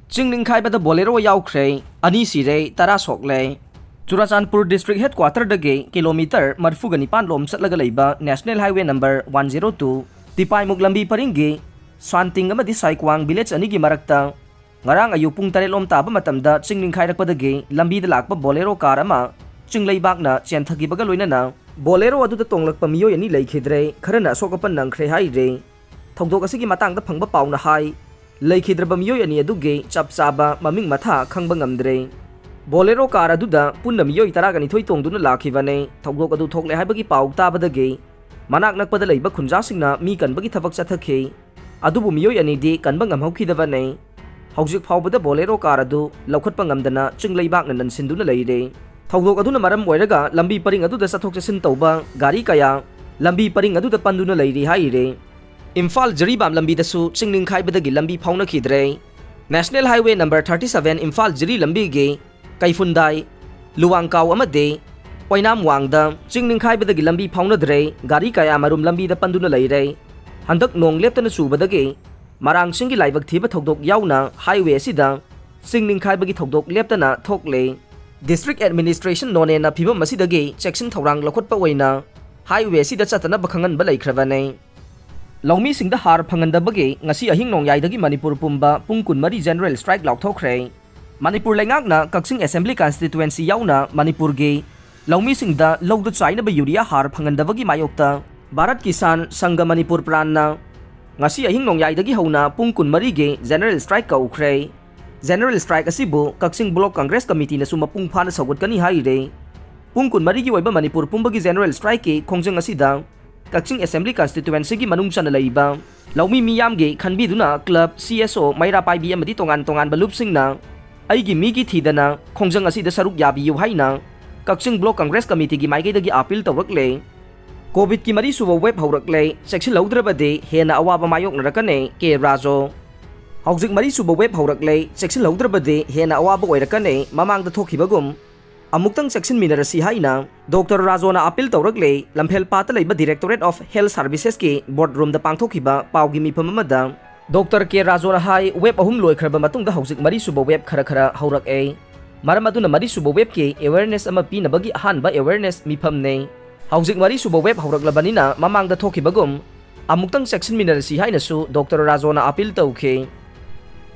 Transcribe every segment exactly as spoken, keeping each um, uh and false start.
ꯆꯤꯡ ꯅꯤꯡꯈꯥꯏꯕꯗ ꯕꯣꯂꯦꯔꯣ ꯌꯥꯎꯈ꯭ꯔꯦ, ꯑꯅꯤ ꯁꯤꯔꯦ, ꯇꯔꯥ ꯁꯣꯛꯂꯦ꯫ ꯆꯨꯔꯥꯆꯥꯟꯄꯨꯔ ꯗꯤꯁꯇ꯭ꯔꯤꯛ ꯍꯦꯗꯀ꯭ꯋꯥꯇꯔꯗꯒꯤ ꯀꯤꯂꯣꯃꯤꯇꯔ ꯃꯔꯤꯐꯨꯒ ꯅꯤꯄꯥꯟ ꯂꯣꯝ ꯆꯠꯂꯒ ꯂꯩꯕ national highway number one zero two, Tipaimukh ꯂꯝꯕꯤ ꯄꯔꯤꯡꯒꯤ ꯁ꯭ꯋꯥꯟꯇꯤꯡ ꯑꯃꯗꯤ ꯁꯥꯏꯀ꯭ꯋꯥꯡ ꯚꯤꯂꯦꯖ ꯑꯅꯤꯒꯤ ꯃꯔꯛꯇ ꯉꯔꯥꯡ ꯑꯌꯨꯛ ꯄꯨꯡ ꯇꯔꯦꯠ ꯂꯣꯝ ꯇꯥꯕ ꯃꯇꯝꯗ ꯆꯤꯡ ꯅꯤꯡꯈꯥꯏꯔꯛꯄꯗꯒꯤ ꯂꯝꯕꯤꯗ ꯂꯥꯛꯄ ꯕꯣꯂꯦꯔꯣ ꯀꯥꯔ ꯑꯃ ꯆꯤꯡ ꯂꯩꯕꯥꯛꯅ ꯆꯦꯟꯊꯈꯤꯕꯒ ꯂꯣꯏꯅꯅ ꯕꯣꯂꯦꯔꯣ ꯑꯗꯨꯗ ꯇꯣꯡꯂꯛꯄ ꯃꯤꯑꯣꯏ ꯑꯅꯤ ꯂꯩꯈꯤꯗ꯭ꯔꯦ, ꯈꯔꯅ ꯑꯁꯣꯛ ꯑꯄꯟ ꯅꯪꯈ꯭ꯔꯦ ꯍꯥꯏꯔꯤ꯫ ꯊꯧꯗꯣꯛ ꯑꯁꯤꯒꯤ ꯃꯇꯥꯡꯗ ꯐꯪꯕ ꯄꯥꯎꯅ ꯍꯥꯏ, ꯂꯩꯈꯤꯗ꯭ꯔꯕ ꯃꯤꯑꯣꯏ ꯑꯅꯤ ꯑꯗꯨꯒꯤ ꯆꯞ ꯆꯥꯕ ꯃꯃꯤꯡ ꯃꯊꯥ ꯈꯪꯕ ꯉꯝꯗ꯭ꯔꯦ꯫ ꯕꯣꯂꯦꯔꯣ ꯀꯥꯔ ꯑꯗꯨꯗ ꯄꯨꯟꯅ ꯃꯤꯑꯣꯏ ꯇꯔꯥꯒ ꯅꯤꯊꯣꯏ ꯇꯣꯡꯗꯨꯅ ꯂꯥꯛꯈꯤꯕꯅꯦ꯫ ꯊꯧꯗꯣꯛ ꯑꯗꯨ ꯊꯣꯛꯂꯦ ꯍꯥꯏꯕꯒꯤ ꯄꯥꯎ ꯇꯥꯕꯗꯒꯤ ꯃꯅꯥꯛ ꯅꯛꯄꯗ ꯂꯩꯕ ꯈꯨꯟꯖꯥꯁꯤꯡꯅ ꯃꯤ ꯀꯟꯕꯒꯤ ꯊꯕꯛ ꯆꯠꯊꯈꯤ꯫ ꯑꯗꯨꯕꯨ ꯃꯤꯑꯣꯏ ꯑꯅꯤꯗꯤ ꯀꯟꯕ ꯉꯝꯍꯧꯈꯤꯗꯕꯅꯦ꯫ ꯍꯧꯖꯤꯛ ꯐꯥꯎꯕꯗ ꯕꯣꯂꯦꯔꯣ ꯀꯥꯔ ꯑꯗꯨ ꯂꯧꯈꯠꯄ ꯉꯝꯗꯅ ꯆꯤꯡ ꯂꯩꯕꯥꯛꯅ ꯅꯟꯁꯤꯟꯗꯨꯅ ꯂꯩꯔꯦ꯫ ꯊꯧꯗꯣꯛ ꯑꯗꯨꯅ ꯃꯔꯝ ꯑꯣꯏꯔꯒ ꯂꯝꯕꯤ ꯄꯔꯤꯡ ꯑꯗꯨꯗ ꯆꯠꯊꯣꯛ ꯆꯠꯁꯤꯟ ꯇꯧꯕ ꯒꯥꯔꯤ ꯀꯌꯥ ꯂꯝꯕꯤ ꯄꯔꯤꯡ ꯑꯗꯨꯗ ꯄꯟꯗꯨꯅ ꯂꯩꯔꯤ ꯍꯥꯏꯔꯦ꯫ ꯏꯝꯐꯥꯜ ꯖꯤꯔꯤꯕꯥꯝ ꯂꯝꯕꯤꯗꯁꯨ ꯆꯤꯡ ꯅꯤꯡꯈꯥꯏꯕꯗꯒꯤ ꯂꯝꯕꯤ ꯐꯥꯎꯅꯈꯤꯗ꯭ꯔꯦ꯫ National highway number thirty seven Imphal Jiri ꯂꯝꯕꯤꯒꯤ ꯀꯩꯐꯨꯟꯗꯥꯏ, ꯂꯨꯋꯥꯡꯀꯥꯎ ꯑꯃꯗꯤ ꯑꯣꯏꯅꯥꯝ ꯋꯥꯡꯗ ꯆꯤꯡ ꯅꯤꯡꯈꯥꯏꯕꯗꯒꯤ ꯂꯝꯕꯤ ꯐꯥꯎꯅꯗ꯭ꯔꯦ꯫ ꯒꯥꯔꯤ ꯀꯌꯥ ꯃꯔꯨꯝ ꯂꯝꯕꯤꯗ ꯄꯟꯗꯨꯅ ꯂꯩꯔꯦ꯫ ꯍꯟꯗꯛ ꯅꯣꯡ ꯂꯦꯞꯇꯅ ꯆꯨꯕꯗꯒꯤ ꯃꯔꯥꯡꯁꯤꯡꯒꯤ ꯂꯥꯏꯕꯛ ꯊꯤꯕ ꯊꯧꯗꯣꯛ ꯌꯥꯎꯅ ꯍꯥꯏꯋꯦ ꯑꯁꯤꯗ ꯆꯤꯡ ꯅꯤꯡꯈꯥꯏꯕꯒꯤ ꯊꯧꯗꯣꯛ ꯂꯦꯞꯇꯅ ꯊꯣꯛꯂꯦ꯫ ꯗꯤꯁꯇ꯭ꯔꯤꯛ ꯑꯦꯗꯃꯤꯅꯤꯁꯇ꯭ꯔꯦꯁꯟ ꯅꯣꯅꯦꯅ ꯐꯤꯚꯝ ꯑꯁꯤꯗꯒꯤ ꯆꯦꯛꯁꯤꯟ ꯊꯧꯔꯥꯡ ꯂꯧꯈꯠꯄ ꯑꯣꯏꯅ ꯍꯥꯏꯋꯦ ꯑꯁꯤꯗ ꯆꯠꯇꯅꯕ ꯈꯪꯍꯟꯕ ꯂꯩꯈ꯭ꯔꯕꯅꯤ꯫ ꯂꯧꯃꯤꯁꯤꯡꯗ ꯍꯥꯔ ꯐꯪꯍꯟꯗꯕꯒꯤ ꯉꯁꯤ ꯑꯍꯤꯡ ꯅꯣꯡꯌꯥꯏꯗꯒꯤ ꯃꯅꯤꯄꯨꯔ ꯄꯨꯝꯕ ꯄꯨꯡ ꯀꯨꯟꯃꯔꯤ ꯖꯦꯅꯔꯦꯜ ꯁ꯭ꯇ꯭ꯔꯥꯏꯛ ꯂꯥꯎꯊꯣꯛꯈ꯭ꯔꯦ꯫ ꯃꯅꯤꯄꯨꯔ ꯂꯩꯉꯥꯛꯅ ꯀꯛꯆꯤꯡ ꯑꯦꯁꯦꯝꯕ꯭ꯂꯤ ꯀꯟꯁꯇꯤꯇꯨꯋꯦꯟꯁꯤ ꯌꯥꯎꯅ ꯃꯅꯤꯄꯨꯔꯒꯤ ꯂꯧꯃꯤꯁꯤꯡꯗ ꯂꯧꯗ ꯆꯥꯏꯅꯕ ꯌꯨꯔꯤꯌꯥ ꯍꯥꯔ ꯐꯪꯍꯟꯗꯕꯒꯤ ꯃꯥꯌꯣꯛꯇ ꯚꯥꯔꯠ ꯀꯤꯁꯥꯟ ꯁꯪꯘ ꯃꯅꯤꯄꯨꯔ ꯄ꯭ꯔꯥꯟꯅ ꯉꯁꯤ ꯑꯍꯤꯡ ꯅꯣꯡꯌꯥꯏꯗꯒꯤ ꯍꯧꯅ ꯄꯨꯡ ꯀꯨꯟꯃꯔꯤꯒꯤ ꯖꯦꯅꯔꯦꯜ ꯁ꯭ꯇ꯭ꯔꯥꯏꯛ ꯀꯧꯈ꯭ꯔꯦ꯫ ꯖꯦꯅꯔꯦꯜ ꯁ꯭ꯇ꯭ꯔꯥꯏꯛ ꯑꯁꯤꯕꯨ ꯀꯛꯆꯤꯡ ꯕ꯭ꯂꯣꯛ ꯀꯪꯒ꯭ꯔꯦꯁ ꯀꯃꯤꯇꯤꯅꯁꯨ ꯃꯄꯨꯡ ꯐꯥꯅ ꯁꯧꯒꯠꯀꯅꯤ ꯍꯥꯏꯔꯦ꯫ ꯄꯨꯡ ꯀꯨꯟꯃꯔꯤꯒꯤ ꯑꯣꯏꯕ ꯃꯅꯤꯄꯨꯔ ꯄꯨꯝꯕꯒꯤ ꯖꯦꯅꯔꯦꯜ ꯁ꯭ꯇ꯭ꯔꯥꯏꯛꯀꯤ ꯈꯣꯡꯖꯪ ꯑꯁꯤꯗ ꯀꯛꯆꯤꯡ ꯑꯦꯁꯦꯝꯕ꯭ꯂꯤ ꯀꯟꯁꯇꯤꯇꯨꯋꯦꯟꯁꯤꯒꯤ ꯃꯅꯨꯡ ꯆꯟꯅ ꯂꯩꯔꯤꯕ ꯂꯧꯃꯤ ꯃꯤꯌꯥꯝꯒꯤ ꯈꯟꯕꯤꯗꯨꯅ ꯀ꯭ꯂꯕ, ꯁꯤ ꯑꯦꯁ ꯑꯣ, ꯃꯩꯔꯥ ꯄꯥꯏꯕꯤ ꯑꯃꯗꯤ ꯇꯣꯉꯥꯟ ꯇꯣꯉꯥꯟꯕ ꯂꯨꯞꯁꯤꯡꯅ ꯑꯩꯒꯤ ꯃꯤꯒꯤ ꯊꯤꯗꯅ ꯈꯣꯡꯖꯪ ꯑꯁꯤꯗ ꯁꯔꯨꯛ ꯌꯥꯕꯤꯌꯨ ꯍꯥꯏꯅ ꯀꯛꯆꯤꯡ ꯕ꯭ꯂꯣꯛ ꯀꯪꯒ꯭ꯔꯦꯁ ꯀꯃꯤꯇꯤꯒꯤ ꯃꯥꯏꯀꯩꯗꯒꯤ ꯑꯥꯄꯤꯜ ꯇꯧꯔꯛꯂꯦ꯫ ꯀꯣꯚꯤꯗꯀꯤ ꯃꯔꯤꯁꯨꯕ ꯋꯦꯕ ꯍꯧꯔꯛꯂꯦ, ꯆꯦꯛꯁꯤꯜꯍꯧꯗ꯭ꯔꯕꯗꯤ ꯍꯦꯟꯅ ꯑꯋꯥꯕ ꯃꯥꯌꯣꯛꯅꯔꯛꯀꯅꯤ, ꯀꯦ ꯔꯥꯖꯣ꯫ ꯍꯧꯖꯤꯛ ꯃꯔꯤꯁꯨꯕ ꯋꯦꯕ ꯍꯧꯔꯛꯂꯦ, ꯆꯦꯛꯁꯤꯜꯍꯧꯗ꯭ꯔꯕꯗꯤ ꯍꯦꯟꯅ ꯑꯋꯥꯕ ꯑꯣꯏꯔꯛꯀꯅꯤ, ꯃꯃꯥꯡꯗ ꯊꯣꯛꯈꯤꯕꯒꯨꯝ꯫ ꯑꯃꯨꯛꯇꯪ ꯆꯦꯛꯁꯤꯟꯃꯤꯟꯅꯔꯁꯤ ꯍꯥꯏꯅ ꯗꯣꯛꯇꯔ ꯔꯥꯖꯣꯅ ꯑꯥꯄꯤꯜ ꯇꯧꯔꯛꯂꯦ꯫ ꯂꯝꯐꯦꯜ ꯄꯥꯠꯇ ꯂꯩꯕ Directorate of Health Servicesꯀꯤ ꯕꯣꯔꯗ ꯔꯨꯝꯗ ꯄꯥꯡꯊꯣꯛꯈꯤꯕ ꯄꯥꯎꯒꯤ ꯃꯤꯐꯝ ꯑꯃꯗ ꯗꯣꯛꯇꯔ ꯀꯦ ꯔꯥꯖꯣꯅ ꯍꯥꯏ, wave ꯑꯍꯨꯝ ꯂꯣꯏꯈ꯭ꯔꯕ ꯃꯇꯨꯡꯗ ꯍꯧꯖꯤꯛ ꯃꯔꯤꯁꯨꯕ wave ꯈꯔ ꯈꯔ ꯍꯧꯔꯛꯑꯦ꯫ ꯃꯔꯝ ꯑꯗꯨꯅ ꯃꯔꯤꯁꯨꯕ waveꯀꯤ awareness ꯑꯃ ꯄꯤꯅꯕꯒꯤ ꯑꯍꯥꯟꯕ awareness ꯃꯤꯐꯝꯅꯦ꯫ ꯍꯧꯖꯤꯛ ꯃꯔꯤꯁꯨꯕ wave ꯍꯧꯔꯛꯂꯕꯅꯤꯅ ꯃꯃꯥꯡꯗ ꯊꯣꯛꯈꯤꯕꯒꯨꯝ ꯑꯃꯨꯛꯇꯪ ꯆꯦꯛꯁꯤꯟꯃꯤꯟꯅꯔꯁꯤ ꯍꯥꯏꯅꯁꯨ ꯗꯣꯛꯇꯔ ꯔꯥꯖꯣꯅ appeal ꯇꯧꯈꯤ꯫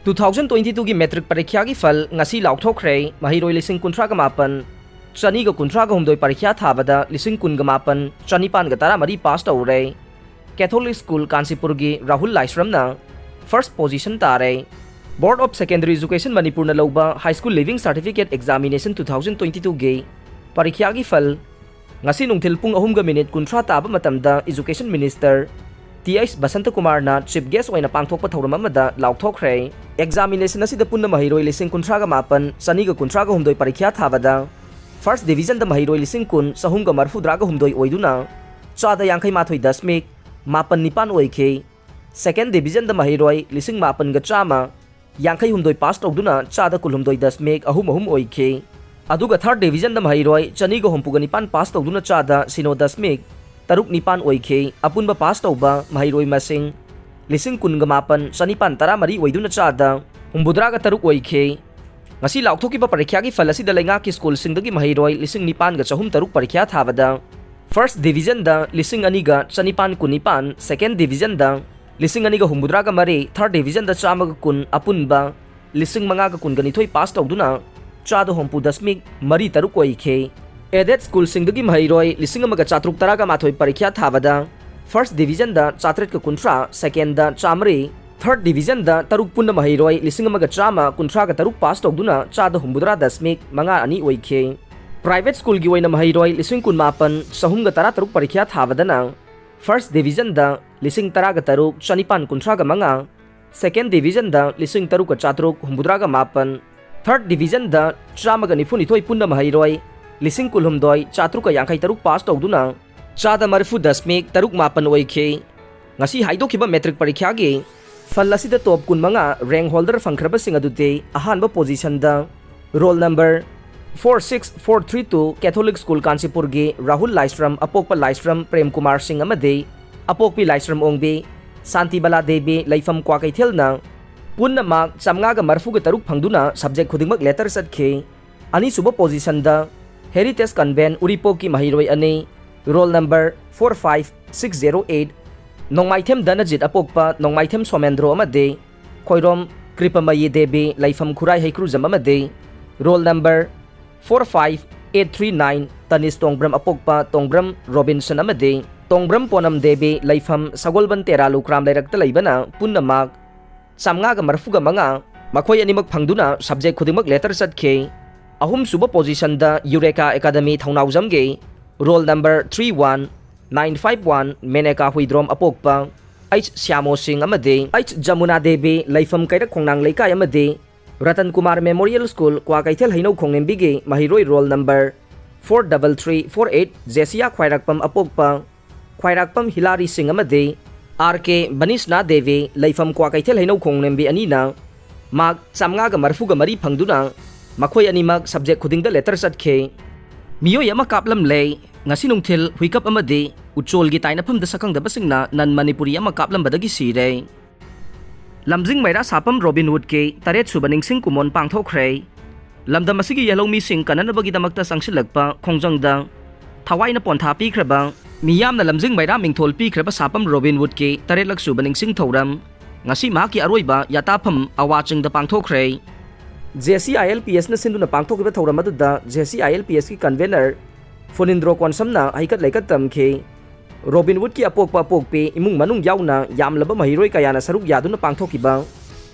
Two thousand twenty twoꯒꯤ matric ꯄꯔꯤꯈ꯭ꯌꯥꯒꯤ ꯐꯜ ꯉꯁꯤ ꯂꯥꯎꯊꯣꯛꯈ꯭ꯔꯦ꯫ ꯃꯍꯩꯔꯣꯏ ꯂꯤꯁꯤꯡ ꯀꯨꯟꯊ꯭ꯔꯥꯒ ꯃꯥꯄꯟ ꯆꯅꯤꯒ ꯀꯨꯟꯊ꯭ꯔꯥꯒ ꯍꯨꯝꯗꯣꯏ ꯄꯔꯤꯈ꯭ꯌꯥ ꯊꯥꯕꯗ ꯂꯤꯁꯤꯡ ꯀꯨꯟꯒ ꯃꯥꯄꯟ ꯆꯅꯤꯄꯥꯟꯒ ꯇꯔꯥꯃꯔꯤ pass ꯇꯧꯔꯦ꯫ Catholic School ꯀꯥꯟꯆꯤꯄꯨꯔꯒꯤ Rahul ꯂꯥꯏꯁ꯭ꯔꯝꯅ first position ꯇꯥꯔꯦ꯫ Board of Secondary Education ꯃꯅꯤꯄꯨꯔꯅ ꯂꯧꯕ High School Leaving Certificate Examination two thousand twenty twoꯒꯤ ꯄꯔꯤꯈ꯭ꯌꯥꯒꯤ ꯐꯜ ꯉꯁꯤ ꯅꯨꯡꯊꯤꯜ ꯄꯨꯡ ꯑꯍꯨꯝꯒ ꯃꯤꯅꯤꯠ ꯀꯨꯟꯊ꯭ꯔꯥ ꯇꯥꯕ ꯃꯇꯝꯗ Education Minister ꯇꯤ ꯑꯩꯆ ꯕꯁꯟꯇꯀꯨꯃꯥꯔꯅ chief guest ꯑꯣꯏꯅ ꯄꯥꯡꯊꯣꯛꯄ ꯊꯧꯔꯝ ꯑꯃꯗ ꯂꯥꯎꯊꯣꯛꯈ꯭ꯔꯦ꯫ Examination ꯑꯁꯤꯗ ꯄꯨꯟꯅ ꯃꯍꯩꯔꯣꯏ ꯂꯤꯁꯤꯡ ꯀꯨꯟꯊ꯭ꯔꯥꯒ ꯃꯥꯄꯟ ꯆꯅꯤꯒ ꯀꯨꯟꯊ꯭ꯔꯥꯒ ꯍꯨꯝꯗꯣꯏ ꯄꯔꯤꯈ꯭ꯌꯥ ꯊꯥꯕꯗ first divisionꯗ ꯃꯍꯩꯔꯣꯏ ꯂꯤꯁꯤꯡ ꯀꯨꯟ ꯆꯍꯨꯝꯒ ꯃꯔꯤꯐꯨꯇꯔꯥꯒ ꯍꯨꯝꯗꯣꯏ ꯑꯣꯏꯗꯨꯅ ꯆꯥꯗ ꯌꯥꯡꯈꯩ ꯃꯥꯊꯣꯏ ꯗꯁꯃꯤꯛ ꯃꯥꯄꯟ ꯅꯤꯄꯥꯟ ꯑꯣꯏꯈꯤ꯫ Second divisionꯗ ꯃꯍꯩꯔꯣꯏ ꯂꯤꯁꯤꯡ ꯃꯥꯄꯟꯒ ꯆꯥꯝꯃ ꯌꯥꯡꯈꯩ ꯍꯨꯝꯗꯣꯏ pass ꯇꯧꯗꯨꯅ ꯆꯥꯗ ꯀꯨꯟꯍꯨꯝꯗꯣꯏ ꯗꯁꯃꯤꯛ ꯑꯍꯨꯝ ꯑꯍꯨꯝ ꯑꯣꯏꯈꯤ꯫ ꯑꯗꯨꯒ third divisionꯗ ꯃꯍꯩꯔꯣꯏ ꯆꯅꯤꯒ ꯍꯨꯝꯐꯨꯒ ꯅꯤꯄꯥꯟ pass ꯇꯧꯗꯨꯅ ꯆꯥꯗ ꯁꯤꯅꯣ ꯗꯁꯃꯤꯛ ꯇꯔꯨꯛ ꯅꯤꯄꯥꯟ ꯑꯣꯏꯈꯤ꯫ ꯑꯄꯨꯟꯕ pass ꯇꯧꯕ ꯃꯍꯩꯔꯣꯏ ꯃꯁꯤꯡ ꯂꯤꯁꯤꯡ ꯀꯨꯟꯒ ꯃꯥꯄꯟ ꯆꯅꯤꯄꯥꯟ ꯇꯔꯥꯃꯔꯤ ꯑꯣꯏꯗꯨꯅ ꯆꯥꯗ ꯍꯨꯝꯐꯨꯇꯔꯥꯒ ꯇꯔꯨꯛ ꯑꯣꯏꯈꯤ꯫ ꯉꯁꯤ ꯂꯥꯎꯊꯣꯛꯈꯤꯕ ꯄꯔꯤꯈ꯭ꯌꯥꯒꯤ ꯐꯜ ꯑꯁꯤꯗ ꯂꯩꯉꯥꯛꯀꯤ ꯁ꯭ꯀꯨꯜꯁꯤꯡꯗꯒꯤ ꯃꯍꯩꯔꯣꯏ ꯂꯤꯁꯤꯡ ꯅꯤꯄꯥꯟꯒ ꯆꯍꯨꯝ ꯇꯔꯨꯛ ꯄꯔꯤꯈ꯭ꯌꯥ ꯊꯥꯕꯗ first divisionꯗ ꯂꯤꯁꯤꯡ ꯑꯅꯤꯒ ꯆꯅꯤꯄꯥꯟ ꯀꯨꯟꯅꯤꯄꯥꯟ, second divisionꯗ ꯂꯤꯁꯤꯡ ꯑꯅꯤꯒ ꯍꯨꯝꯐꯨꯇꯔꯥꯒ ꯃꯔꯤ, third divisionꯗ ꯆꯥꯝꯃꯒ ꯀꯨꯟ, ꯑꯄꯨꯟꯕ ꯂꯤꯁꯤꯡ ꯃꯉꯥꯒ ꯀꯨꯟꯒ ꯅꯤꯊꯣꯏ pass ꯇꯧꯗꯨꯅ ꯆꯥꯗ ꯍꯨꯝꯐꯨ ꯗꯁꯃꯤꯛ ꯃꯔꯤ ꯇꯔꯨꯛ ꯑꯣꯏꯈꯤ꯫ Aided ꯁ꯭ꯀꯨꯜꯁꯤꯡꯗꯒꯤ ꯃꯍꯩꯔꯣꯏ ꯂꯤꯁꯤꯡ ꯑꯃꯒ ꯆꯥꯇ꯭ꯔꯨꯛ ꯇꯔꯥꯒ ꯃꯥꯊꯣꯏ ꯄꯔꯤꯈ꯭ꯌꯥ ꯊꯥꯕꯗ first divisionꯗ ꯆꯥꯇ꯭ꯔꯦꯠꯀ ꯀꯨꯟꯊ꯭ꯔꯥ, secondꯗ ꯆꯥꯃꯔꯤ, third divisionꯗ ꯇꯔꯨꯛ ꯄꯨꯟꯅ ꯃꯍꯩꯔꯣꯏ ꯂꯤꯁꯤꯡ ꯑꯃꯒ ꯆꯥꯝꯃ ꯀꯨꯟꯊ꯭ꯔꯥꯒ ꯇꯔꯨꯛ pass ꯇꯧꯗꯨꯅ ꯆꯥꯗ ꯍꯨꯝꯐꯨꯇꯔꯥ ꯗꯁꯃꯤꯛ ꯃꯉꯥ ꯑꯅꯤ ꯑꯣꯏꯈꯤ꯫ Private ꯁ꯭ꯀꯨꯜꯒꯤ ꯑꯣꯏꯅ ꯃꯍꯩꯔꯣꯏ ꯂꯤꯁꯤꯡ ꯀꯨꯟꯃꯥꯄꯟ ꯆꯍꯨꯝꯒ ꯇꯔꯥꯇꯔꯨꯛ ꯄꯔꯤꯈ꯭ꯌꯥ ꯊꯥꯕꯗꯅ first divisionꯗ ꯂꯤꯁꯤꯡ ꯇꯔꯥꯒ ꯇꯔꯨꯛ ꯆꯅꯤꯄꯥꯟ ꯀꯨꯟꯊ꯭ꯔꯥꯒ ꯃꯉꯥ, second divisionꯗ ꯂꯤꯁꯤꯡ ꯇꯔꯨꯛꯀ ꯆꯥꯇ꯭ꯔꯨꯛ ꯍꯨꯝꯐꯨꯇꯔꯥꯒ ꯃꯥꯄꯟ, third divisionꯗ ꯆꯥꯝꯃꯒ ꯅꯤꯐꯨꯅꯤꯊꯣꯏ ꯄꯨꯟꯅ ꯃꯍꯩꯔꯣꯏ ꯂꯤꯁꯤꯡ ꯀꯨꯟꯍꯨꯝꯗꯣꯏ ꯆꯥꯇ꯭ꯔꯨꯛꯀ ꯌꯥꯡꯈꯩ ꯇꯔꯨꯛ pass ꯇꯧꯗꯨꯅ ꯆꯥꯗ ꯃꯔꯤꯐꯨ ꯗꯁꯃꯤꯛ ꯇꯔꯨꯛ ꯃꯥꯄꯟ ꯑꯣꯏꯈꯤ꯫ ꯉꯁꯤ ꯍꯥꯏꯗꯣꯛꯈꯤꯕ matric ꯄꯔꯤꯈ꯭ꯌꯥꯒꯤ ꯐꯜ ꯑꯁꯤꯗ top ꯀꯨꯟꯃꯉꯥ rank holder ꯐꯪꯈ꯭ꯔꯕꯁꯤꯡ ꯑꯗꯨꯗꯤ ꯑꯍꯥꯟꯕ positionꯗ roll number four six four three two Catholic School ꯀꯥꯟꯆꯤꯄꯨꯔꯒꯤ Rahul ꯂꯥꯏꯁ꯭ꯔꯝ, ꯑꯄꯣꯛꯄ ꯂꯥꯏꯁ꯭ꯔꯝ ꯄ꯭ꯔꯦꯝ ꯀꯨꯃꯥꯔ ꯁꯤꯡ ꯑꯃꯗꯤ ꯑꯄꯣꯛꯄꯤ ꯂꯥꯏꯁ꯭ꯔꯝ ꯑꯣꯡꯕꯤ, ꯁꯥꯟꯇꯤꯕꯂꯥ ꯗꯦꯕꯤ, ꯂꯩꯐꯝ ꯀ꯭ꯋꯥꯀꯩꯊꯦꯜꯅ ꯄꯨꯟꯅ ꯃꯥꯔꯛ ꯆꯥꯝꯃꯉꯥꯒ ꯃꯔꯐꯨꯒ ꯇꯔꯨꯛ ꯐꯪꯗꯨꯅ subject ꯈꯨꯗꯤꯡꯃꯛ letter ꯆꯠꯈꯤ꯫ ꯑꯅꯤꯁꯨꯕ positionꯗ Heritage Convent ꯎꯔꯤꯄꯣꯛꯀꯤ ꯃꯍꯩꯔꯣꯏ ꯑꯅꯤ, roll number four five six zero eight, ꯅꯣꯡꯃꯥꯏꯊꯦꯝ ꯙꯅꯖꯤꯠ ꯑꯄꯣꯛꯄ ꯅꯣꯡꯃꯥꯏꯊꯦꯝ ꯁꯣꯃꯦꯟꯗ꯭ꯔꯣ ꯑꯃꯗꯤ ꯈꯣꯏꯔꯣꯝ ꯀ꯭ꯔꯤꯄꯃꯌꯤ ꯗꯦꯕꯤ, ꯂꯩꯐꯝ ꯈꯨꯔꯥꯏ ꯍꯩꯀ꯭ꯔꯨꯖꯝ ꯑꯃꯗꯤ roll number four five eight three nine, Tanish Tongbram ꯑꯄꯣꯛꯄ ꯇꯣꯡꯕ꯭ꯔꯝ ꯔꯣꯕꯤꯟꯁꯟ ꯑꯃꯗꯤ ꯇꯣꯡꯕ꯭ꯔꯝ ꯄꯣꯅꯝ ꯗꯦꯕꯤ, ꯂꯩꯐꯝ ꯁꯒꯣꯜꯕꯟ ꯇꯦꯔꯥ ꯂꯨꯀ꯭ꯔꯥꯝ ꯂꯩꯔꯛꯇ ꯂꯩꯕꯅ ꯄꯨꯟꯅ ꯃꯥꯔꯛ ꯆꯥꯝꯃꯉꯥꯒ ꯃꯔꯐꯨꯒ ꯃꯉꯥ ꯃꯈꯣꯏ ꯑꯅꯤꯃꯛ ꯐꯪꯗꯨꯅ subject ꯈꯨꯗꯤꯡꯃꯛ letter ꯆꯠꯈꯤ꯫ ꯑꯍꯨꯝꯁꯨꯕ positionꯗ ꯌꯨꯔꯦꯀꯥ ꯑꯦꯀꯥꯗꯃꯤ ꯊꯧꯅꯥꯎꯖꯝꯒꯤ roll number three one nine five one, Menaka Huidrom ꯑꯄꯣꯛꯄ ꯑꯩꯆ ꯁ꯭ꯌꯥꯃꯣ ꯁꯤꯡ ꯑꯃꯗꯤ ꯑꯩꯆ ꯖꯃꯨꯅꯥ ꯗꯦꯕꯤ, ꯂꯩꯐꯝ ꯀꯩꯔꯛ ꯈꯣꯡꯅꯥꯡ ꯂꯩꯀꯥꯏ ꯑꯃꯗꯤ ꯔꯇꯟ ꯀꯨꯃꯥꯔ Memorial School ꯀ꯭ꯋꯥꯀꯩꯊꯦꯜ ꯍꯩꯅꯧ ꯈꯣꯡꯅꯦꯝꯕꯤꯒꯤ ꯃꯍꯩꯔꯣꯏ roll number four double three four eight, ꯖꯦꯁꯤꯌꯥ ꯈ꯭ꯋꯥꯏꯔꯥꯛꯄꯝ ꯑꯄꯣꯛꯄ ꯈ꯭ꯋꯥꯏꯔꯥꯛꯄꯝ ꯍꯤꯂꯥꯔꯤ ꯁꯤꯡ ꯑꯃꯗꯤ ꯑꯥꯔ ꯀꯦ ꯕꯅꯤꯁꯅꯥ ꯗꯦꯕꯤ, ꯂꯩꯐꯝ ꯀ꯭ꯋꯥꯀꯩꯊꯦꯜ ꯍꯩꯅꯧ ꯈꯣꯡꯅꯦꯝꯕꯤ ꯑꯅꯤꯅ ꯃꯥꯔꯛ ꯆꯥꯝꯃꯉꯥꯒ ꯃꯔꯐꯨꯒ ꯃꯔꯤ ꯐꯪꯗꯨꯅ ꯃꯈꯣꯏ ꯑꯅꯤꯃꯛ subject ꯈꯨꯗꯤꯡꯗ letter ꯆꯠꯈꯤ꯫ ꯃꯤꯑꯣꯏ ꯑꯃ ꯀꯥꯞꯂꯝꯂꯦ꯫ ꯉꯁꯤ ꯅꯨꯡꯊꯤꯜ ꯍꯨꯏꯀꯞ ꯑꯃꯗꯤ ꯎꯆꯣꯜꯒꯤ ꯇꯥꯏꯅꯐꯝꯗ ꯁꯛꯈꯪꯗꯕꯁꯤꯡꯅ non Manipuri ꯑꯃ ꯀꯥꯞꯂꯝꯕꯗꯒꯤ ꯁꯤꯔꯦ꯫ ꯂꯝꯖꯤꯡ ꯃꯩꯔꯥ ꯁꯥꯄꯝ ꯔꯣꯕꯤꯟ ꯍꯨꯗꯀꯤ ꯇꯔꯦꯠ ꯁꯨꯕ ꯅꯤꯡꯁꯤꯡ ꯀꯨꯝꯑꯣꯟ ꯄꯥꯡꯊꯣꯛꯈ꯭ꯔꯦ꯫ ꯂꯝꯗꯝ ꯑꯁꯤꯒꯤ ꯌꯦꯜꯍꯧꯃꯤꯁꯤꯡ ꯀꯟꯅꯅꯕꯒꯤꯗꯃꯛꯇ ꯆꯪꯁꯤꯜꯂꯛꯄ ꯈꯣꯡꯖꯪꯗ ꯊꯋꯥꯏꯅ ꯄꯣꯟꯊꯥ ꯄꯤꯈ꯭ꯔꯕ, ꯃꯤꯌꯥꯝꯅ ꯂꯝꯖꯤꯡ ꯃꯩꯔꯥ ꯃꯤꯡꯊꯣꯜ ꯄꯤꯈ꯭ꯔꯕ ꯁꯥꯄꯝ ꯔꯣꯕꯤꯟ ꯍꯨꯗꯀꯤ ꯇꯔꯦꯠꯂꯛ ꯁꯨꯕ ꯅꯤꯡꯁꯤꯡ ꯊꯧꯔꯝ ꯉꯁꯤ ꯃꯍꯥꯛꯀꯤ ꯑꯔꯣꯏꯕ ꯌꯥꯇꯥꯐꯝ ꯑꯋꯥ ꯆꯤꯡꯗ ꯄꯥꯡꯊꯣꯛꯈ꯭ꯔꯦ꯫ J C I L P ꯑꯦꯁꯅ ꯁꯤꯟꯗꯨꯅ ꯄꯥꯡꯊꯣꯛꯈꯤꯕ ꯊꯧꯔꯝ ꯑꯗꯨꯗ J C I L P ꯑꯦꯁꯀꯤ convener ꯐꯨꯅꯤꯟꯗ꯭ꯔꯣ ꯀꯣꯟꯁꯝꯅ ꯍꯩꯀꯠ ꯂꯩꯀꯠ ꯇꯝꯈꯤ꯫ ꯔꯣꯕꯤꯟ ꯍꯨꯗꯀꯤ ꯑꯄꯣꯛꯄ ꯑꯄꯣꯛꯄꯤ ꯏꯃꯨꯡ ꯃꯅꯨꯡ ꯌꯥꯎꯅ ꯌꯥꯝꯂꯕ ꯃꯍꯩꯔꯣꯏ ꯀꯌꯥꯅ ꯁꯔꯨꯛ ꯌꯥꯗꯨꯅ ꯄꯥꯡꯊꯣꯛꯈꯤꯕ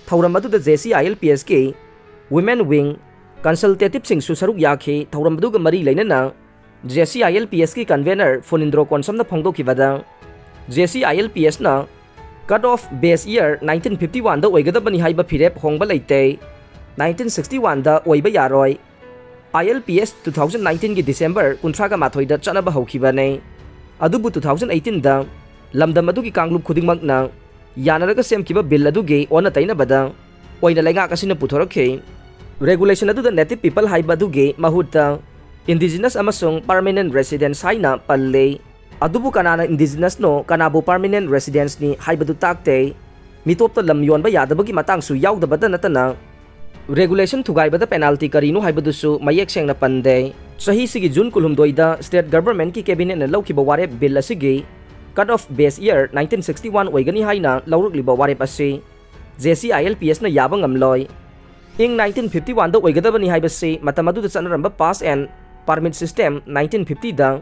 ꯊꯧꯔꯝ ꯑꯗꯨꯗ J C I L P ꯑꯦꯁꯀꯤ Women Wing consultativeꯁꯤꯡꯁꯨ ꯁꯔꯨꯛ ꯌꯥꯈꯤ꯫ ꯊꯧꯔꯝ ꯑꯗꯨꯒ ꯃꯔꯤ ꯂꯩꯅꯅ J C I L P ꯑꯦꯁꯀꯤ convener ꯐꯨꯅꯤꯟꯗ꯭ꯔꯣ ꯀꯣꯟꯁꯝꯅ ꯐꯣꯡꯗꯣꯛꯈꯤꯕꯗ, J C I L P ꯑꯦꯁꯅ cut off base year nineteen fifty oneꯗ ꯑꯣꯏꯒꯗꯕꯅꯤ ꯍꯥꯏꯕ ꯐꯤꯔꯦꯞ ꯍꯣꯡꯕ ꯂꯩꯇꯦ꯫ Nineteen sixty oneꯗ ꯑꯣꯏꯕ ꯌꯥꯔꯣꯏ꯫ I L P S two thousand nineteenꯒꯤ December ꯀꯨꯟꯊ꯭ꯔꯥꯒ ꯃꯥꯊꯣꯏꯗ ꯆꯠꯅꯕ ꯍꯧꯈꯤꯕꯅꯤ꯫ ꯑꯗꯨꯕꯨ two thousand eighteenꯗ ꯂꯝꯗꯝ ꯑꯗꯨꯒꯤ ꯀꯥꯡꯂꯨꯞ ꯈꯨꯗꯤꯡꯃꯛꯅ ꯌꯥꯅꯔꯒ ꯁꯦꯝꯈꯤꯕ bill ꯑꯗꯨꯒꯤ ꯑꯣꯟꯅ ꯇꯩꯅꯕꯗ ꯑꯣꯏꯅ ꯂꯩꯉꯥꯛ ꯑꯁꯤꯅ ꯄꯨꯊꯣꯔꯛꯈꯤ꯫ Regulation ꯑꯗꯨꯗ native people ꯍꯥꯏꯕ ꯑꯗꯨꯒꯤ ꯃꯍꯨꯠꯇ indigenous ꯑꯃꯁꯨꯡ permanent residents ꯍꯥꯏꯅ ꯄꯜꯂꯤ꯫ ꯑꯗꯨꯕꯨ ꯀꯅꯥꯅ indigenous ꯅꯣ, ꯀꯅꯥꯕꯨ permanent residents ꯅꯤ ꯍꯥꯏꯕꯗꯨ ꯇꯥꯛꯇꯦ꯫ ꯃꯤꯇꯣꯞꯇ ꯂꯝ ꯌꯣꯟꯕ ꯌꯥꯗꯕꯒꯤ ꯃꯇꯥꯡꯁꯨ ꯌꯥꯎꯗꯕꯇ ꯅꯠꯇꯅ, regulation ꯊꯨꯒꯥꯏꯕꯗ penalty ꯀꯔꯤꯅꯣ ꯍꯥꯏꯕꯗꯨꯁꯨ ꯃꯌꯦꯛ ꯁꯦꯡꯅ ꯄꯟꯗꯦ꯫ ꯆꯍꯤꯁꯤꯒꯤ June ꯀꯨꯟꯍꯨꯝꯗꯣꯏꯗ state government ꯀꯤ cabinet ꯅ ꯂꯧꯈꯤꯕ ꯋꯥꯔꯦꯞ bill ꯑꯁꯤꯒꯤ cut off base year nineteen sixty one ꯑꯣꯏꯒꯅꯤ ꯍꯥꯏꯅ ꯂꯧꯔꯛꯂꯤꯕ ꯋꯥꯔꯦꯞ ꯑꯁꯤ J C I L P S ꯅ ꯌꯥꯕ ꯉꯝꯂꯣꯏ꯫ ꯏꯪ nineteen fifty one ꯗ ꯑꯣꯏꯒꯗꯕꯅꯤ ꯍꯥꯏꯕꯁꯤ ꯃꯇꯝ ꯑꯗꯨꯗ ꯆꯠꯅꯔꯝꯕ pass and permit system nineteen fifty ꯗ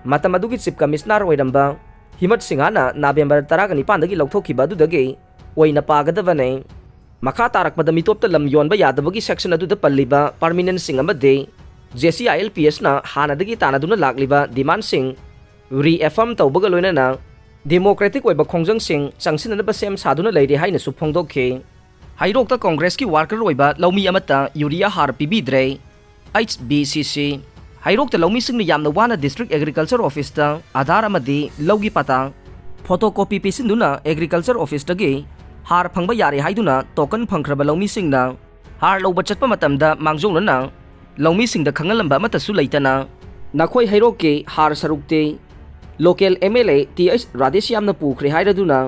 ꯃꯇꯝ ꯑꯗꯨꯒꯤ chief commissioner ꯑꯣꯏꯔꯝꯕ ꯍꯤꯃꯠ ꯁꯤꯡꯍꯅ November ꯇꯔꯥꯒ ꯅꯤꯄꯥꯟꯗꯒꯤ ꯂꯧꯊꯣꯛꯈꯤꯕ ꯑꯗꯨꯗꯒꯤ ꯑꯣꯏꯅ ꯄꯥꯒꯗꯕꯅꯤ꯫ ꯃꯈꯥ ꯇꯥꯔꯛꯄꯗ ꯃꯤꯇꯣꯞꯇ ꯂꯝ ꯌꯣꯟꯕ ꯌꯥꯗꯕꯒꯤ section ꯑꯗꯨꯗ ꯄꯜꯂꯤꯕ permanent ꯁꯤꯡ ꯑꯃꯗꯤ J C I L P S ꯅ ꯍꯥꯟꯅꯗꯒꯤ ꯇꯥꯟꯅꯗꯨꯅ ꯂꯥꯛꯂꯤꯕ demand ꯁꯤꯡ reaffirm ꯇꯧꯕꯒ ꯂꯣꯏꯅꯅ democratic ꯑꯣꯏꯕ ꯈꯣꯡꯖꯪꯁꯤꯡ ꯆꯪꯁꯤꯟꯅꯅꯕ ꯁꯦꯝ ꯁꯥꯗꯨꯅ ꯂꯩꯔꯤ ꯍꯥꯏꯅꯁꯨ ꯐꯣꯡꯗꯣꯛꯈꯤ꯫ ꯍꯩꯔꯣꯛꯇ Congress ꯀꯤ worker ꯑꯣꯏꯕ ꯂꯧꯃꯤ ꯑꯃꯠꯇ urea ꯍꯥꯔ ꯄꯤꯕꯤꯗ꯭ꯔꯦ꯫ H B C C꯫ ꯍꯩꯔꯣꯛꯇ ꯂꯧꯃꯤꯁꯤꯡꯅ ꯌꯥꯝꯅ ꯋꯥꯅ district agriculture office ꯇ ꯑꯥꯙꯥꯔ ꯑꯃꯗꯤ ꯂꯧꯒꯤ ꯄꯇꯥ photocopy ꯄꯤꯁꯤꯟꯗꯨꯅ agriculture office ꯇꯒꯤ ꯍꯥꯔ ꯐꯪꯕ ꯌꯥꯔꯦ ꯍꯥꯏꯗꯨꯅ token ꯐꯪꯈ꯭ꯔꯕ ꯂꯧꯃꯤꯁꯤꯡꯅ ꯍꯥꯔ ꯂꯧꯕ ꯆꯠꯄ ꯃꯇꯝꯗ ꯃꯥꯡꯖꯧꯅꯅ ꯂꯧꯃꯤꯁꯤꯡꯗ ꯈꯪꯍꯜꯂꯝꯕ ꯑꯃꯠꯇꯁꯨ ꯂꯩꯇꯅ ꯅꯈꯣꯏ ꯍꯩꯔꯣꯛꯀꯤ ꯍꯥꯔ ꯁꯔꯨꯛꯇꯤ local M L A T H ꯔꯥꯙꯦꯁ꯭ꯌꯥꯝꯅ ꯄꯨꯈ꯭ꯔꯦ ꯍꯥꯏꯔꯗꯨꯅ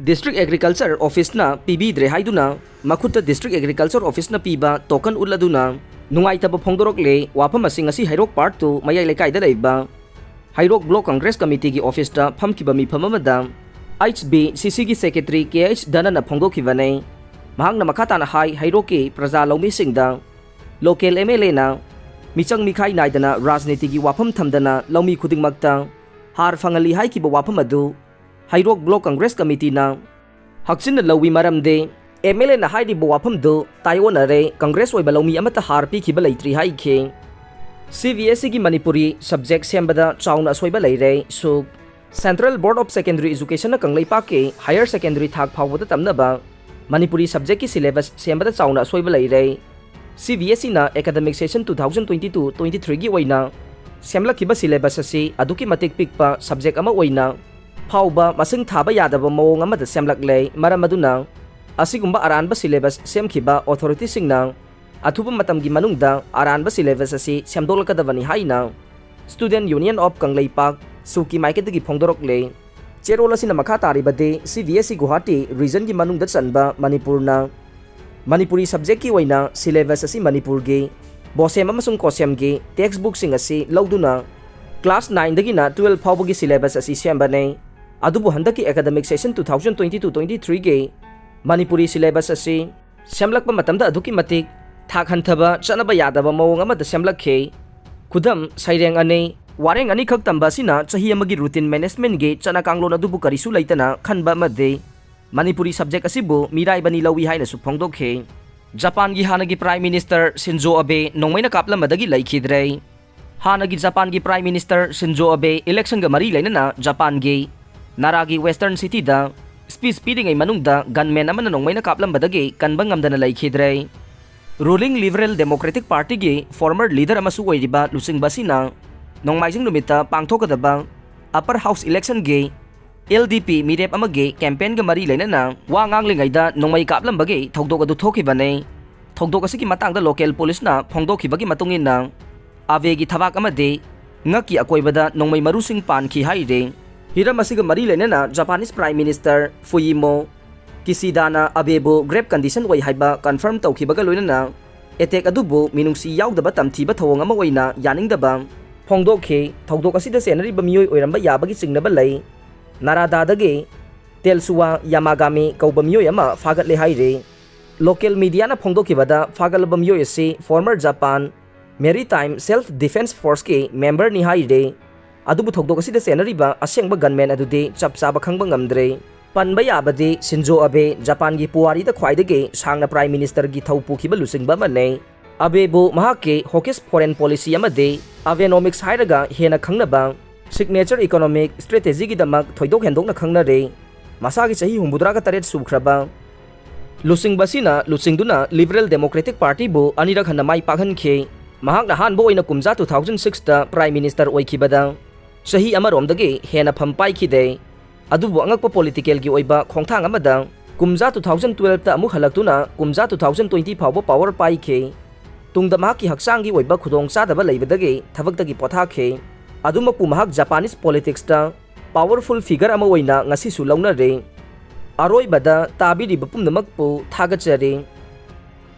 district agriculture office ꯅ ꯄꯤꯕꯤꯗ꯭ꯔꯦ ꯍꯥꯏꯗꯨꯅ ꯃꯈꯨꯠꯇ district agriculture office ꯅ ꯄꯤꯕ token ꯎꯠꯂꯗꯨꯅ ꯅꯨꯡꯉꯥꯏꯇꯕ ꯐꯣꯡꯗꯣꯔꯛꯂꯦ꯫ ꯋꯥꯐꯝ ꯑꯁꯤ ꯉꯁꯤ ꯍꯩꯔꯣꯛ part two ꯃꯌꯥꯏ ꯂꯩꯀꯥꯏꯗ ꯂꯩꯕ ꯍꯩꯔꯣꯛ Block Congress Committee ꯒꯤ office ꯇ ꯐꯝꯈꯤꯕ ꯃꯤꯐꯝ ꯑꯃꯗ H B C C ꯒꯤ secretary K H ꯙꯅꯟꯅ ꯐꯣꯡꯗꯣꯛꯈꯤꯕꯅꯤ꯫ ꯃꯍꯥꯛꯅ ꯃꯈꯥ ꯇꯥꯅ ꯍꯥꯏ, ꯍꯩꯔꯣꯛꯀꯤ ꯄ꯭ꯔꯖꯥ ꯂꯧꯃꯤꯁꯤꯡꯗ local M L A ꯅ ꯃꯤꯆꯪ ꯃꯤꯈꯥꯏ ꯅꯥꯏꯗꯅ ꯔꯥꯖꯅꯤꯇꯤꯒꯤ ꯋꯥꯐꯝ ꯊꯝꯗꯅ ꯂꯧꯃꯤ ꯈꯨꯗꯤꯡꯃꯛꯇ ꯍꯥꯔ ꯐꯪꯍꯜꯂꯤ ꯍꯥꯏꯈꯤꯕ ꯋꯥꯐꯝ ꯑꯗꯨ ꯍꯩꯔꯣꯛ Block Congress Committee ꯅ ꯍꯛꯆꯤꯟꯅ ꯂꯧꯏ, ꯃꯔꯝꯗꯤ M L A ꯅ ꯍꯥꯏꯔꯤꯕ ꯋꯥꯐꯝꯗꯨ ꯇꯥꯏꯑꯣꯟꯅꯔꯦ, Congress ꯑꯣꯏꯕ ꯂꯧꯃꯤ ꯑꯃꯠꯇ ꯍꯥꯔ ꯄꯤꯈꯤꯕ ꯂꯩꯇ꯭ꯔꯤ ꯍꯥꯏꯈꯤ꯫ C B S E ꯒꯤ ꯃꯅꯤꯄꯨꯔꯤ subject ꯁꯦꯝꯕꯗ ꯆꯥꯎꯅ ꯑꯁꯣꯏꯕ ꯂꯩꯔꯦ꯫ ꯁꯨꯛ꯫ Central Board of Secondary Education ꯅ ꯀꯪꯂꯩꯄꯥꯛꯀꯤ higher secondary ꯊꯥꯛ ꯐꯥꯎꯕꯗ ꯇꯝꯅꯕ ꯃꯅꯤꯄꯨꯔꯤ subject ꯀꯤ syllabus ꯁꯦꯝꯕꯗ ꯆꯥꯎꯅ ꯑꯁꯣꯏꯕ ꯂꯩꯔꯦ꯫ C B S E ꯅ academic session two thousand twenty two twenty three ꯒꯤ ꯑꯣꯏꯅ ꯁꯦꯝꯂꯛꯈꯤꯕ syllabus ꯑꯁꯤ ꯑꯗꯨꯛꯀꯤ ꯃꯇꯤꯛ ꯄꯤꯛꯄ subject ꯑꯃ ꯑꯣꯏꯅ ꯐꯥꯎꯕ ꯃꯁꯤꯡ ꯊꯥꯕ ꯌꯥꯗꯕ ꯃꯑꯣꯡ ꯑꯃꯗ ꯁꯦꯝꯂꯛꯂꯦ꯫ ꯃꯔꯝ ꯑꯗꯨꯅ ꯑꯁꯤꯒꯨꯝꯕ ꯑꯔꯥꯟꯕ syllabus ꯁꯦꯝꯈꯤꯕ authority ꯁꯤꯡꯅ ꯑꯊꯨꯕ ꯃꯇꯝꯒꯤ ꯃꯅꯨꯡꯗ ꯑꯔꯥꯟꯕ syllabus ꯑꯁꯤ ꯁꯦꯝꯗꯣꯛꯂꯛꯀꯗꯕꯅꯤ ꯍꯥꯏꯅ Student Union of ꯀꯪꯂꯩꯄꯥꯛ ꯁꯨꯛꯀꯤ ꯃꯥꯏꯀꯩꯗꯒꯤ ꯐꯣꯡꯗꯣꯔꯛꯂꯦ꯫ ꯆꯦꯔꯣꯜ ꯑꯁꯤꯅ ꯃꯈꯥ ꯇꯥꯔꯤꯕꯗꯤ C B S E Guwahati ꯔꯤꯖꯟꯒꯤ ꯃꯅꯨꯡꯗ ꯆꯟꯕ ꯃꯅꯤꯄꯨꯔꯅ ꯃꯅꯤꯄꯨꯔꯤ ꯁꯕꯖꯦꯛꯀꯤ ꯑꯣꯏꯅ ꯁꯤꯂꯦꯕꯁ ꯑꯁꯤ ꯃꯅꯤꯄꯨꯔꯒꯤ ꯕꯣꯁꯦꯝ ꯑꯃꯁꯨꯡ ꯀꯣꯁꯦꯝꯒꯤ ꯇꯦꯛꯁ ꯕꯨꯛꯁꯤꯡ ꯑꯁꯤ ꯂꯧꯗꯨꯅ ꯀ꯭ꯂꯥꯁ ꯅꯥꯏꯟꯗꯒꯤꯅ ꯇꯨꯋꯦꯜꯐ ꯐꯥꯎꯕꯒꯤ ꯁꯤꯂꯦꯕꯁ ꯑꯁꯤ ꯁꯦꯝꯕꯅꯤ꯫ ꯑꯗꯨꯕꯨ ꯍꯟꯗꯛꯀꯤ academic session two thousand twenty two twenty ꯊ꯭ꯔꯤꯒꯤ ꯃꯅꯤꯄꯨꯔꯤ ꯁꯤꯂꯦꯕꯁ ꯑꯁꯤ ꯁꯦꯝꯂꯛꯄ ꯃꯇꯝꯗ ꯑꯗꯨꯛꯀꯤ ꯃꯇꯤꯛ ꯊꯥꯛ ꯍꯟꯊꯕ, ꯆꯠꯅꯕ ꯌꯥꯗꯕ ꯃꯑꯣꯡ ꯑꯃꯗ ꯁꯦꯝꯂꯛꯈꯤ꯫ ꯈꯨꯗꯝ, ꯁꯩꯔꯦꯡ ꯑꯅꯤ, ꯋꯥꯔꯦꯡ ꯑꯅꯤꯈꯛ ꯇꯝꯕ ꯑꯁꯤꯅ ꯆꯍꯤ ꯑꯃꯒꯤ ꯔꯨꯇꯤꯟ ꯃꯦꯅꯦꯖꯃꯦꯟꯒꯤ ꯆꯠꯅ ꯀꯥꯡꯂꯣꯟ ꯑꯗꯨꯕꯨ ꯀꯔꯤꯁꯨ ꯂꯩꯇꯅ ꯈꯟꯕ ꯑꯃꯗꯤ ꯃꯅꯤꯄꯨꯔꯤ ꯁꯕꯖꯦꯛ ꯑꯁꯤꯕꯨ ꯃꯤꯔꯥꯏꯕꯅꯤ ꯂꯧꯏ ꯍꯥꯏꯅꯁꯨ ꯐꯣꯡꯗꯣꯛꯈꯤ꯫ ꯖꯄꯥꯟꯒꯤ ꯍꯥꯟꯅꯒꯤ ꯄ꯭ꯔꯥꯏꯝ ꯃꯤꯅꯤꯁꯇꯔ ꯁꯤꯟꯖꯣ ꯑꯕꯦ ꯅꯣꯡꯃꯩꯅ ꯀꯥꯞꯂꯝꯕꯗꯒꯤ ꯂꯩꯈꯤꯗ꯭ꯔꯦ꯫ ꯍꯥꯟꯅꯒꯤ ꯖꯄꯥꯟꯒꯤ ꯄ꯭ꯔꯥꯏꯝ ꯃꯤꯅꯤꯁꯇꯔ ꯁꯤꯟꯖꯣ ꯑꯕꯦ ꯏꯂꯦꯛꯁꯟꯒ ꯃꯔꯤ ꯂꯩꯅꯅ ꯖꯄꯥꯟꯒꯤ ꯅꯥꯔꯥꯒꯤ ꯋꯦꯁꯇꯔꯟ ꯁꯤꯇꯤꯗ ꯁ꯭ꯄꯤꯆ ꯄꯤꯔꯤꯉꯩ ꯃꯅꯨꯡꯗ ꯒꯟꯃꯦꯟ ꯑꯃꯅ ꯅꯣꯡꯃꯩꯅ ꯀꯥꯞꯂꯝꯕꯗꯒꯤ ꯀꯟꯕ ꯉꯝꯗꯅ ꯂꯩꯈꯤꯗ꯭ꯔꯦ꯫ ꯔꯨꯂꯤꯡ ꯂꯤꯕꯔꯦꯜ ꯗꯦꯃꯣꯀ꯭ꯔꯦꯇꯤꯛ ꯄꯥꯔꯇꯤꯒꯤ ꯐꯣꯔꯃꯔ ꯂꯤꯗꯔ ꯑꯃꯁꯨ ꯑꯣꯏꯔꯤꯕ ꯂꯨꯆꯤꯡꯕ ꯑꯁꯤꯅ ꯅꯣꯡꯃꯥꯏꯖꯤꯡ ꯅꯨꯃꯤꯠꯇ ꯄꯥꯡꯊꯣꯛꯀꯗꯕ ꯑꯄꯔ ꯍꯥꯎꯁ ꯏꯂꯦꯛꯁꯟꯒꯤ ꯑꯦꯜ ꯗꯤ ꯄꯤ ꯃꯤꯔꯦꯞ ꯑꯃꯒꯤ ꯀꯦꯝꯄꯦꯟꯒ ꯃꯔꯤ ꯂꯩꯅꯅ ꯋꯥ ꯉꯥꯡꯂꯤꯉꯩꯗ ꯅꯣꯡꯃꯩ ꯀꯥꯞꯂꯝꯕꯒꯤ ꯊꯧꯗꯣꯛ ꯑꯗꯨ ꯊꯣꯛꯈꯤꯕꯅꯤ꯫ ꯊꯧꯗꯣꯛ ꯑꯁꯤꯒꯤ ꯃꯇꯥꯡꯗ ꯂꯣꯀꯦꯜ ꯄꯨꯂꯤꯁꯅ ꯐꯣꯡꯗꯣꯛꯈꯤꯕꯒꯤ ꯃꯇꯨꯡ ꯏꯟꯅ, ꯑꯕꯦꯒꯤ ꯊꯕꯥꯛ ꯑꯃꯗꯤ ꯉꯛꯀꯤ ꯑꯀꯣꯏꯕꯗ ꯅꯣꯡꯃꯩ ꯃꯔꯨꯁꯤꯡ ꯄꯥꯟꯈꯤ ꯍꯥꯏꯔꯤ꯫ ꯍꯤꯔꯝ ꯑꯁꯤꯒ ꯃꯔꯤ ꯂꯩꯅꯅ ꯖꯄꯥꯅꯤꯁ ꯄ꯭ꯔꯥꯏꯝ ꯃꯤꯅꯤꯁꯇꯔ ꯐꯨꯌꯤꯃꯣ ꯀꯤꯁꯤꯗꯥꯅ ꯑꯕꯦꯕꯨ ꯒ꯭ꯔꯦꯞ ꯀꯟꯗꯤꯁꯟ ꯑꯣꯏ ꯍꯥꯏꯕ ꯀꯟꯐꯥꯔꯝ ꯇꯧꯈꯤꯕꯒ ꯂꯣꯏꯅꯅ ꯑꯦꯇꯦꯛ ꯑꯗꯨꯕꯨ ꯃꯤꯅꯨꯡꯁꯤ ꯌꯥꯎꯗꯕ ꯇꯝꯊꯤꯕ ꯊꯧꯑꯣꯡ ꯑꯃ ꯑꯣꯏꯅ ꯌꯥꯅꯤꯡꯗꯕ ꯐꯣꯡꯗꯣꯛꯈꯤ꯫ ꯊꯧꯗꯣꯛ ꯑꯁꯤꯗ ꯆꯦꯟꯅꯔꯤꯕ ꯃꯤꯑꯣꯏ ꯑꯣꯏꯔꯝꯕ ꯌꯥꯕꯒꯤ ꯆꯤꯡꯅꯕ ꯂꯩ꯫ ꯅꯥꯔꯥꯗꯥꯗꯒꯤ ꯇꯦꯜꯁꯨꯋꯥ ꯌꯥꯃꯥꯒꯥꯃꯤ ꯀꯧꯕ ꯃꯤꯑꯣꯏ ꯑꯃ ꯐꯥꯒꯠꯂꯦ ꯍꯥꯏꯔꯤ꯫ ꯂꯣꯀꯦꯜ ꯃꯤꯗꯤꯌꯥꯅ ꯐꯣꯡꯗꯣꯛꯈꯤꯕꯗ, ꯐꯥꯒꯠꯂꯕ ꯃꯤꯑꯣꯏ ꯑꯁꯤ ꯐꯣꯔꯃꯔ ꯖꯄꯥꯟ ꯃꯦꯔꯤꯇꯥꯏꯝ ꯁꯦꯜꯐ ꯗꯤꯐꯦꯟꯁ ꯐꯣꯔꯁꯀꯤ ꯃꯦꯝꯕꯔꯅꯤ ꯍꯥꯏꯔꯤ꯫ ꯑꯗꯨꯕꯨ ꯊꯧꯗꯣꯛ ꯑꯁꯤꯗ ꯆꯦꯟꯅꯔꯤꯕ ꯑꯁꯦꯡꯕ ꯒꯟꯃꯦꯟ ꯑꯗꯨꯗꯤ ꯆꯞ ꯆꯥꯕ ꯈꯪꯕ ꯉꯝꯗ꯭ꯔꯦ꯫ ꯄꯟꯕ ꯌꯥꯕꯗꯤ ꯁꯤꯟꯖꯣ ꯑꯕꯦ ꯖꯄꯥꯟꯒꯤ ꯄꯨꯋꯥꯔꯤꯗ ꯈ꯭ꯋꯥꯏꯗꯒꯤ ꯁꯥꯡꯅ ꯄ꯭ꯔꯥꯏꯝ ꯃꯤꯅꯤꯁꯇꯔꯒꯤ ꯊꯧ ꯄꯨꯈꯤꯕ ꯂꯨꯆꯤꯡꯕ ꯑꯃꯅꯤ꯫ ꯑꯕꯦꯕꯨ ꯃꯍꯥꯛꯀꯤ ꯍꯣꯀꯤꯁ ꯐꯣꯔꯦꯟ ꯄꯣꯂꯤꯁꯤ ꯑꯃꯗꯤ ꯑꯕꯦꯅꯣꯃꯤꯛꯁ ꯍꯥꯏꯔꯒ ꯍꯦꯟꯅ ꯈꯪꯅꯕ ꯁꯤꯒꯅꯦꯆꯔ ꯏꯀꯣꯅꯣꯃꯤꯛ ꯁ꯭ꯇ꯭ꯔꯦꯇꯦꯖꯤꯒꯤꯗꯃꯛ ꯊꯣꯏꯗꯣꯛ ꯍꯦꯟꯗꯣꯛꯅ ꯈꯪꯅꯔꯦ꯫ ꯃꯁꯥꯒꯤ ꯆꯍꯤ ꯍꯨꯝꯐꯨꯇꯔꯥꯒ ꯇꯔꯦꯠ ꯁꯨꯈ꯭ꯔꯕ ꯂꯨꯆꯤꯡꯕꯁꯤꯅ ꯂꯨꯆꯤꯡꯗꯨꯅ ꯂꯤꯕꯔꯦꯜ ꯗꯦꯃꯣꯀ꯭ꯔꯦꯇꯤꯛ ꯄꯥꯔꯇꯤꯕꯨ ꯑꯅꯤꯔꯛ ꯍꯟꯅ ꯃꯥꯏ ꯄꯥꯛꯍꯟꯈꯤ꯫ ꯃꯍꯥꯛꯅ ꯑꯍꯥꯟꯕ ꯑꯣꯏꯅ ꯀꯨꯝꯖꯥ ꯇꯨ ꯊꯥꯎꯖꯟ ꯁꯤꯛꯁꯇ ꯄ꯭ꯔꯥꯏꯝ ꯃꯤꯅꯤꯁꯇꯔ ꯑꯣꯏꯈꯤꯕꯗ ꯆꯍꯤ ꯑꯃꯔꯣꯝꯗꯒꯤ ꯍꯦꯟꯅ ꯐꯝ ꯄꯥꯏꯈꯤꯗꯦ꯫ ꯑꯗꯨꯕꯨ ꯑꯉꯛꯄ ꯄꯣꯂꯤꯇꯤꯀꯦꯜꯒꯤ ꯑꯣꯏꯕ ꯈꯣꯡꯊꯥꯡ ꯑꯃꯗ ꯀꯨꯝꯖꯥ ꯇꯨ ꯊꯥꯎꯖꯟ ꯇꯨꯋꯦꯜꯐꯇ ꯑꯃꯨꯛ ꯍꯜꯂꯛꯇꯨꯅ ꯀꯨꯝꯖꯥ ꯇꯨ ꯊꯥꯎꯖꯟ ꯇ꯭ꯋꯦꯟꯇꯤ ꯐꯥꯎꯕ ꯄꯥꯋꯔ ꯄꯥꯏꯈꯤ꯫ ꯇꯨꯡꯗ ꯃꯍꯥꯛꯀꯤ ꯍꯛꯆꯥꯡꯒꯤ ꯑꯣꯏꯕ ꯈꯨꯗꯣꯡꯆꯥꯗꯕ ꯂꯩꯕꯗꯒꯤ ꯊꯕꯛꯇꯒꯤ ꯄꯣꯊꯥꯈꯤ꯫ ꯑꯗꯨꯃꯛꯄꯨ ꯃꯍꯥꯛ Japanese politics ꯇ powerful figure ꯑꯃ ꯑꯣꯏꯅ ꯉꯁꯤꯁꯨ ꯂꯧꯅꯔꯤ꯫ ꯑꯔꯣꯏꯕꯗ ꯇꯥꯕꯤꯔꯤꯕ ꯄꯨꯝꯅꯃꯛꯄꯨ ꯊꯥꯒꯠꯆꯔꯤ꯫